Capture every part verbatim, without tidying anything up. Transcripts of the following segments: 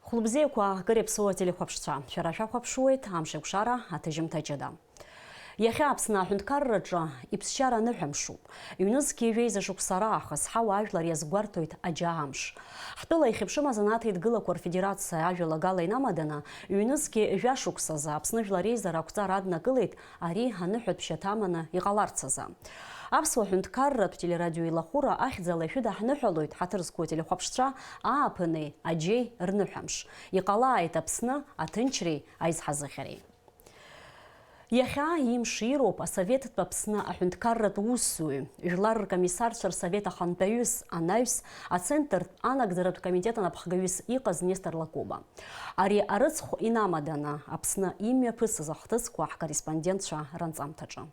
Хәлыбзиақәа, акыр иаԥсоу ателехәаԥшцәа, шәара шәахәаԥшуеит Амшеикәшара аҭыжьымҭа ҷыда. Иахьа Аԥсны аҳәынҭқарраҿы иԥсшьара аныҳәамшуп. Ҩнызқьи жәеиза шықәса раахыс ҳауаажәлар иазгәарҭоит аџьа амш. Ҳтәыла ихьыԥшым азанааҭ еидгылақәа рфедерациа ажәалагала инамаданы, ҩнызқьи жәа шықәсазы Аԥсны Жәлар Реизара ақәҵара аднакылеит ари аныҳәатә шьаҭаманы иҟаларц азы. Аԥсуа ҳәынҭқарратә телерадиоеилахәыра ахьӡала ишәыдаҳныҳәалоит, ҳаҭыр зқәу ателехәаԥшцәа, ааԥыни аџьеи рныҳәамш. Иҟалааит Аԥсны аҭынчреи аизҳазыӷьареи. Иахьа имш ироуп асоветтә Аԥсны аҳәынҭқарратә усзуҩ, жәлар ркомиссарцәа рсовет ахантәаҩыс, анаҩс, ацентртә анагӡаратә комитет анапхгаҩыс иҟаз Нестор Лакоба. Ари арыцхә инамаданы Аԥсны имҩаԥысыз ахҭысқәа ҳкорреспондентцәа ранҵамҭаҿы.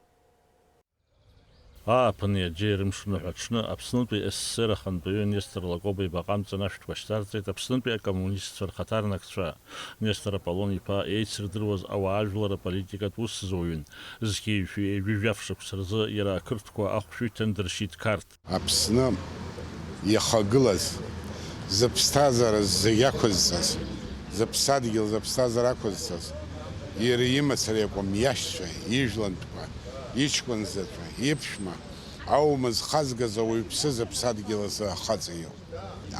Ааԥыни аџьеи рымш ныҳәа аҽны Аԥснытәи СССР ахантәаҩы Нестор Лакоба ибаҟа амҵан ашәҭқәа шьҭарҵеит Аԥснытәи акоммунистцәа рхаҭарнакцәа. Нестор Аполлон-иԥа еицырдыруаз ауаажәлар аполитикатә усзуҩын, зқьи жәшәи ҩажәи жәаф шықәса рзы иара ақырҭқәа ахәшәы иҭандыршьит Қарҭ. Аԥсны иахагылаз, зыԥсҭазаара зегь ақәызҵаз, зыԥсадгьыл зыԥсҭазаара ақәызҵаз, иара имацара иакәым иашьцәа, ижәлантәқәа, иҷкәынзаҵәы, иԥшәма, аума зхазгаз ауаҩԥсы зыԥсадгьыл азы ахаҵа иоуп.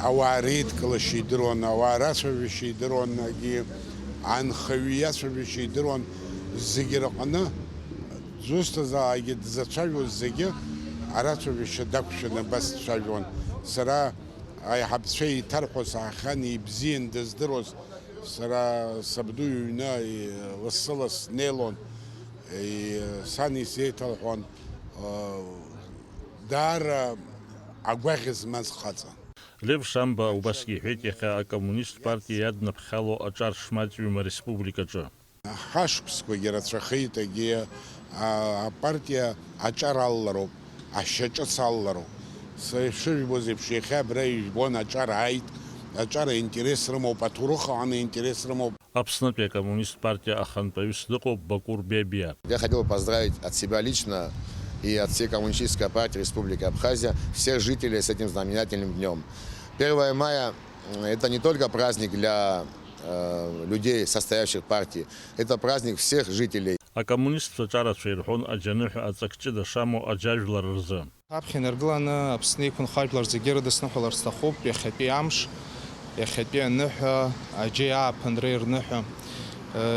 Ауаа реидкылашьа идыруан, ауаа рацәажәашьа идыруан, егьи анхаҩы иацәажәашьа идыруан, зегьы рҟны, зусҭазаалакгьы дзацәажәоз зегьы арацәажәашьа дақәшәаны абас дцәажәон. Сара аиҳабцәа еиҭарҳәо саҳахьан, ибзиан дыздыруаз, сара сабду иҩны, и-, лассы-ласс снеилон, и-, сан исеиҭалҳәон, ы, даара агәаӷь змаз хаҵан. Лев Шамба убасгьы иҳәеит, иахьа акоммунист партиа иаднаԥхьало аҿар шмаҷҩым ареспубликаҿы. Ҳашықәсқәагьы рацәахеит, егьи, а, апартиа аҿар аллароуп, ашьаҿыц аллароуп. Са ишыжәбоз еиԥш, иахьа абра ижәбон, аҿар ааит, аҿар аинтерес рымоуп, аҭоурых аҟны аинтерес рымоуп. Аԥснытәи акоммунист партиа ахантәаҩыс дыҟоуп Бакур Бебиа. Я хотел бы поздравить от себя лично и от всей Коммунистической партии Республики Абхазия всех жителей с этим знаменательным днём. Первое мая, м, это не только праздник для, э, людей, состоящих в партии, это праздник всех жителей. Акоммунистцәа ҿарацәа ирҳәон аџьаныҳәа аҵак ҷыда шамоу аџьажәлар рзы. Аԥхьа инаргыланы Аԥсны иқәынхо ажәлар зегьы ирыдысныҳәалар сҭахуп иахьатәи амш, иахьатәи аныҳәа, аџьеи ааԥынреи рныҳәа.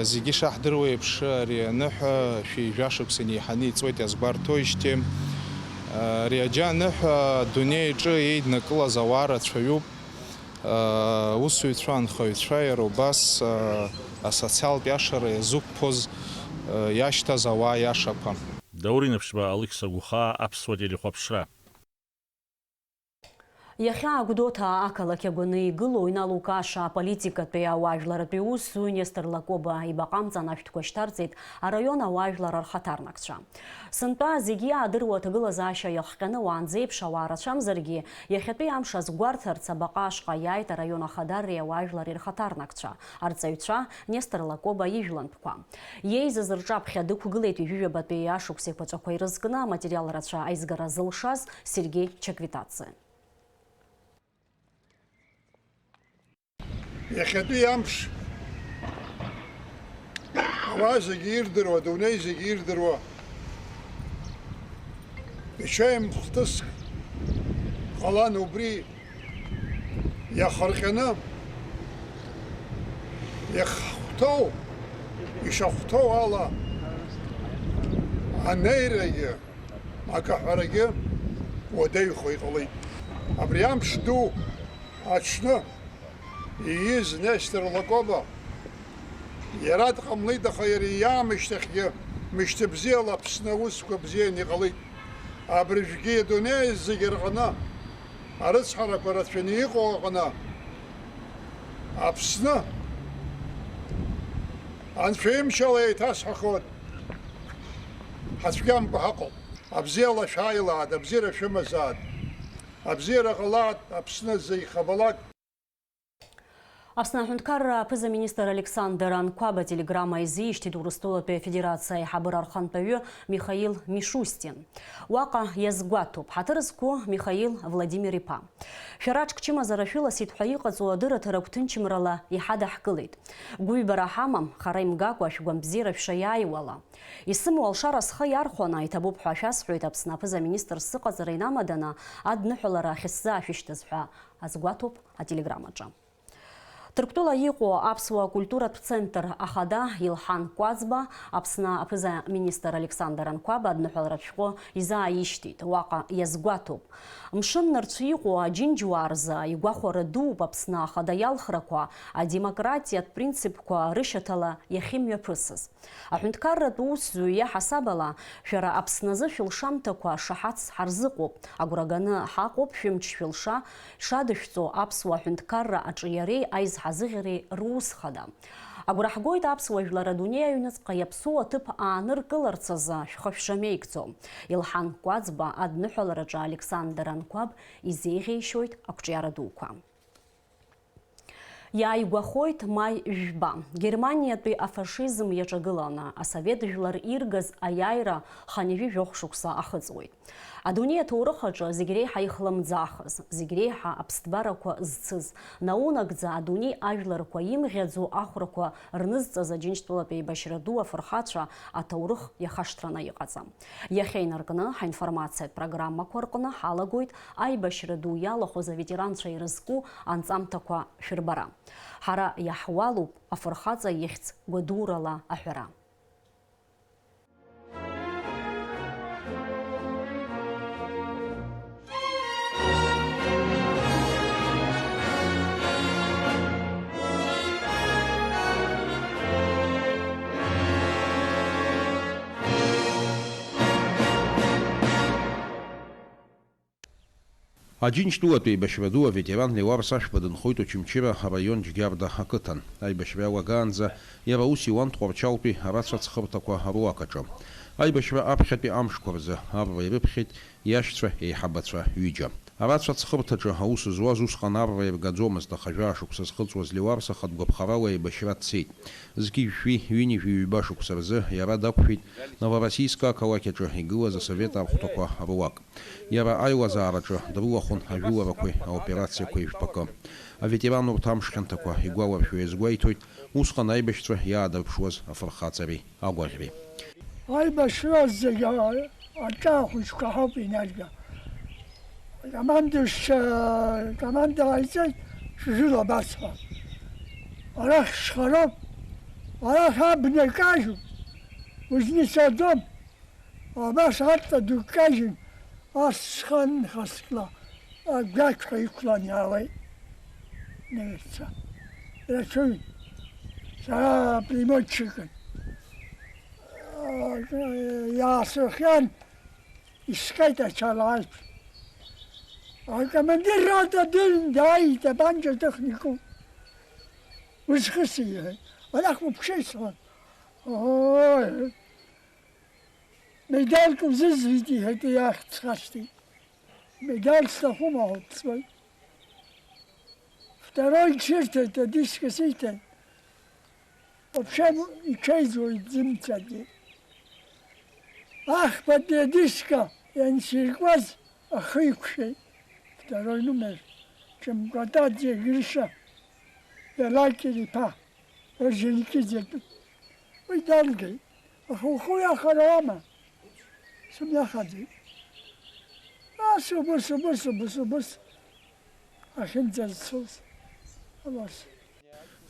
Зегьы ишаҳдыруа еиԥш, ари аныҳәа шәи жәа шықәса инеиҳаны иҵуеит иазгәарҭоижьҭеи. Ари аџьа аныҳәа адунеи аҿы еиднакылаз ауаа рацәаҩуп. Усуҩцәа, анхаҩцәа, иара убас асоциалтә иашара иазықәԥоз, иашьҭаз ауаа иашақәа. Даур Инаԥшьба, Алықьса Гәхаа, Аԥсуа телехәаԥшра. Иахьа Гәдоуҭа ақалақь агәаны игылоу иналукааша аполитикатәи ауаажәларатәи усзуҩ Нестор Лакоба ибаҟа амҵан ашәҭқәа шьҭарҵеит араион ауаажәлар рхаҭарнакцәа. Сынтәа зегьы иаадыруа аҭагылазаашьа иахҟьаны уаанӡеиԥш ауаа рацәамзаргьы, иахьатәи амш азгәарҭарц абаҟа ашҟа иааит араион ахадареи ауаажәлари рхаҭарнакцәа, арҵаҩцәа, Нестор Лакоба ижәлантәқәа. Иеизаз рҿаԥхьа дықәгылеит ҩажәи жәабатәи ашықәс еиқәаҵәақәа ирызкны аматериал рацәа аизгара зылшаз Сергеи Чаквитадзе. Иахьатәи амш ауаа зегьы ирдыруа, адунеи зегьы ирдыруа, ичаим хҭыск ҟалан, убри иахырҟьаны иахәҭоу, ишахәҭоу ала анеирагьы, акаҳәарагьы уадаҩхо иҟалеит. Абри амш ду аҽны ииз Нестор Лакоба иара дҟамлеит, аха иара иаамышьҭахьгьы мышьҭыбзиала Аԥсны аусқәа бзианы иҟалеит. Абыржәгьы адунеи зегьы рҟны арыцҳарақәа рацәаны иҟоу аҟны Аԥсны Анцәа имшала еиҭасҳәахоит. Ҳацәгьамкәа ҳаҟоуп. Абзиала шәааилааит, абзиара шәымазааит. Абзиара ҟалааит, Аԥсны зегь хабалак. Аԥсны аҳәынҭқарра аԥыза-министр Александр Анқәаб ателеграмма изишьҭит Урыстәылатәи Афедерациа аиҳабыра архантәаҩы Михаил Мишустин. Уаҟа иазгәаҭоуп, ҳаҭыр зқәу Михаил Владимир-иԥа. Шәара ҽк чымазара шәыласит ҳәа иҟаҵоу адырраҭара гәҭынчымрала иҳадаҳкылеит. Гәыҩбара ҳамам, хара имгакәа шәгәамбзиара шәшаиааиуала. Исымоу алшара схы иархәаны, иҭабуп ҳәа шәасҳәоит Аԥсны аԥыза-министр сыҟаҵара инамаданы адныҳәалара ахьысзаашәышьҭыз ҳәа азгәаҭоуп ателеграммаҿы. Ҭырқәтәыла иҟоу аԥсуа культуратә центр ахада Елҳан Кәаӡба Аԥсны аԥыза-министр Александр Анқәаб адныҳәаларатә шәҟәы изааишьҭит. Уаҟа иазгәаҭоуп, мшын нарцә иҟоу аџьынџьуаа рзы игәахәара дууп Аԥсны ахада иалхрақәа адемократиатә принципқәа рышьаҭала иахьымҩаԥысыз. Аҳәынҭқарратә усзуҩ иаҳасаб ала, шәара Аԥсназы шәылшамҭақәа шаҳаҭс ҳарзыҟоуп, агәра ганы ҳаҟоуп шәымч-шәылша шадышәҵо аԥсуа ҳәынҭқарра аҿиареи аизҳазыӷьареи рус хада. Агәра ҳгоит аԥсуа жәлар адунеи аҩныҵҟа иаԥсоу аҭыԥ ааныркыларц азы шәхы шәшамеигӡо. Елҳан Кәаӡба адныҳәалараҿы Александр Анқәаб изеиӷьеишьоит ақәҿиара дуқәа. Иааигәахоит маи жәба, Германиатәи афашизм иаҿагыланы, асовет жәлар иргаз аиааира хынҩажәи жәохә шықәса ахыҵуеит. Адунеи аҭоурых аҿы зегь реиҳа ихлымӡаахыз, зегь реиҳа аԥсҭбарақәа зцыз, наунагӡа адунеи ажәларқәа имӷьаӡо ахәрақәа рнызҵаз Аџьынџьтәылатә еибашьра ду афырхацәа аҭоурых иахашҭраны иҟаҵам. Иахьа инаркны ҳаинформациатә программақәа рҟны ҳалагоит аибашьра ду иалахәыз аветеранцәа ирызку анҵамҭақәа шәырбара. Ҳара иаҳуалуп афырхаҵа ихьӡ гәадурала аҳәара. Аџьынџьтәылатәи еибашьра ду аветеран Леуарса Ашәба дынхоит Очамчыра араион Џьгьарда ақыҭан. Аибашьра иалагаанӡа иара ус иуан Тҟәарчалтәи арацәа ацхырҭақәа руак аҿы. Аибашьра аԥхьатәи амшқәа рзы арра ирыԥхьеит иашьцәа еиҳабацәа ҩыџьа. Арацәа ацхырҭаҿы аус зуаз усҟан арра иргаӡомызт, аха жәаа шықәса зхыҵуаз Леуарса хатә гәаԥхарала аибашьра дцеит. Зқьи жәшәи ҩынҩажәи ҩба шықәса рзы иара дақәшәеит Новороссийск ақалақь аҿы игылаз асовет архәҭақәа руак. Иара аилазаараҿы дрылахәын ажәыларақәеи аоперациақәеи жәпакы. Аветеран урҭ амш хьанҭақәа игәаларшәо иазгәеиҭоит усҟан аибашьцәа иаадырԥшуаз афырхаҵареи агәаӷьреи. Аибашьра зегьы аҿа ахәыҷқәа ҳауп инарга. Командиршьа команда ҟаиҵеит, шәжәыла абас ҳәа. Арахь шхароуп, арахь абна кажьуп, узницаӡом. Абас адҵа ду кажьын, ас схан хасла, агәақьҳәа иқәлан иаауеит. Нырцә. Рацәаҩын. Сара пулеметчикын. Иаасырхиан, искит ачалааит. Акомандир рота дын дааит, итапанча техникум. Узхысит, иҳәеит. Арахь уԥши, сҳәан. Ой, медальк узызҩит, иҳәеит, иахьӡхашҭит. Медаль сҭахума ҳәа дҵуеит. Второй чирҭеит, адиск сиҭеит. Вообще иҽеиӡоу иӡымцаргьы. Ахԥатәи адиск иансиркуаз ахы иқәшәеит. Второй номер. Ҿымкәатаӡе Гриша Иалакьыр иԥа. Орджоникиӡетәи. Уи далгеит. Аха ухы уиахар ауама? Сымҩахаӡеит. Ас убыс, убыс, убыс, убыс. Ахьынӡазцоз. Абас.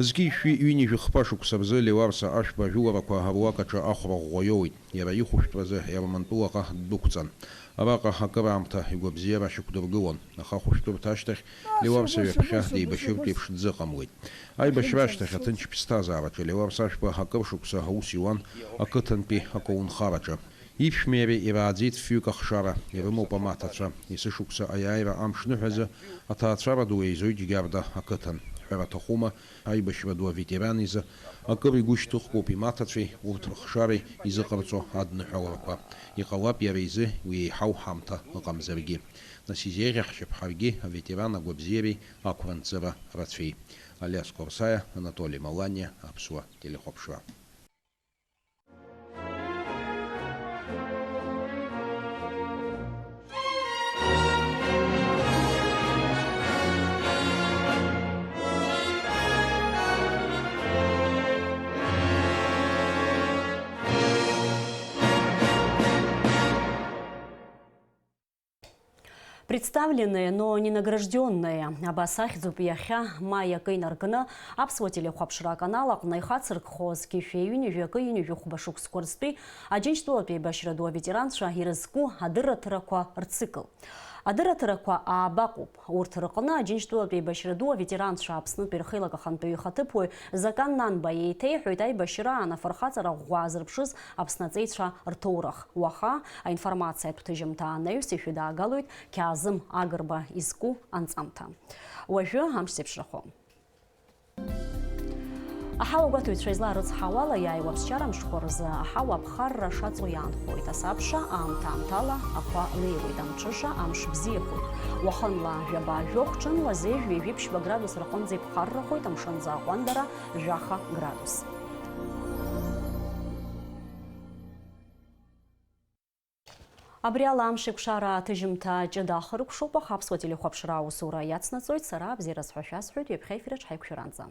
Зқьи жәшәи ҩынҩажәи хԥа шықәса рзы Леуарса Ашәба ажәыларақәа руак аҿы ахәра ӷәӷәа иоуеит. Иара ихәышәтәразы Ермантәылаҟа ддәықәҵан. Араҟа акыраамҭа игәабзиара шьақәдыргылон, аха ахәышәтәырҭа ашьҭахь Леуарса ҩаԥхьа деибашьыртә еиԥш дзыҟамлеит. Аибашьра ашьҭахь аҭынч ԥсҭазаараҿы Леуарса Ашәба акыр шықәса аус иуан ақыҭантәи аколнхараҿы. Иԥшәмеи иареи ирааӡеит фҩык ахшара, ирымоуп амаҭацәа. Есышықәса аиааира амш ныҳәазы аҭаацәара ду еизоит Џьгьарда ақыҭан. Ҳәара аҭахума, аибашьра ду аветеран изы акыр игәы шьҭыхгоуп имаҭацәеи урҭ рыхшареи изыҟарҵо адныҳәаларақәа. Иҟалап иара изы уи еиҳау ҳамҭа ыҟамзаргьы. Нас изеиӷьаҳшьап ҳаргьы аветеран агәабзиареи ақәра-нҵыра рацәеи. Алиас Қәарсаиа, Анатоли Маланиа, Аԥсуа телехәаԥшра. Представленные, но не награждённые. Абас ахьӡуп иахьа, маи акы инаркны, Аԥсуа телехәаԥшра аканал аҟны ихацыркхо зқьи жәшәи ҩынҩажәи акы ҩынҩажәи хәба шықәсқәа рзтәи Аџьынџьтәылатә еибашьра ду аветеранцәа ирызку адырраҭарақәа рцикл. Адырраҭарақәа аабаҟоуп. Урҭ рҟны Аџьынџьтәылатә еибашьра ду аветеранцәа Аԥснытәи рхеилак ахантәаҩы ихаҭыԥуаҩ Закан Нанба еиҭеиҳәоит аибашьраан афырхаҵара ӷәӷәа аазырԥшыз Аԥсны аҵеицәа рҭоурых. Уаха аинформациатә ҭыжьымҭа анаҩс ишәыдаагалоит Қьаазым Агрба изку анҵамҭа. Уажәы амш зеиԥшрахо. Аҳауагәаҭаҩцәа изларыцҳауала, иааиуа аԥсшьара мшқәа рзы аҳауа аԥхарра шаҵоу иаанхоит. Асабша аамҭа-аамҭала ақәа леиуеит, амҽыша амш бзиахоит. Уахынла жәаба-жәохә, ҽынла зежә-ҩажәи ԥшьба градус рҟынӡа иԥхаррахоит, амшынӡы аҟәандара жәаха градус. Абри ала амш еиқәшара аҭыжьымҭа ҷыда ахыркәшоуп, аха Аԥсуа телехәаԥшра аусура иацнаҵоит, сара абзиаразы ҳәа шәасҳәоит, ҩаԥхьа аефир аҿы ҳаиқәшәаранӡа.